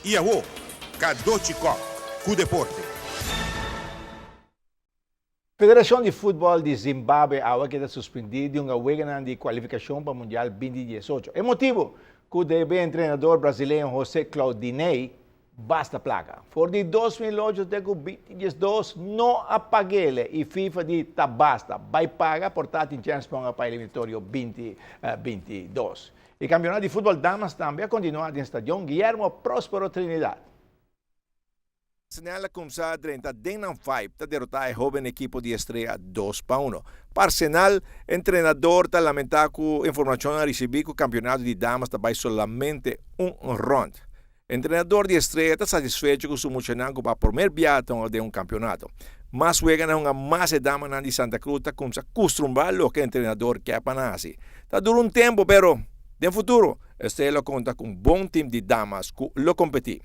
I awo, Cadochi Kock ku deporte. Federashon di Futbòl di Zimbabwe awe keda suspendí di hunga weganan di kualifikashon pa Mundial binti diesocho. E motibu ku debe entrenador brasileño José Claudinei basta plaka. For di 2008 te ku 2012 no a pag'ele i FIFA di ta basta, bai paga por ta tin chèns pa hunga pa eliminatorio 2022. E kampionato di futbòl damas tambe a kontinuá den Stadion Guillermo Próspero Trinidad. Arsenal a kumsa drenta den nan vibe ta derotá e hóben ekipo di Estrella 2-1. Pa Arsenal, entrenador ta lamentá ku informashon a risibí ku kampionato di damas ta bai solamente un rònt. Entrenador di Estrella ta satisfecho ku su muchanan ku pa promer biaha ta hunga den un kampionato. Mas weganan hunga mas e damanan di Santa Cruz ta kumsa kustrumbá loke entrenador ke pa nan hasi. Ta dura un tempu pero den futuro Estrella lo konta ku un bon tim di damas ku lo kompetí.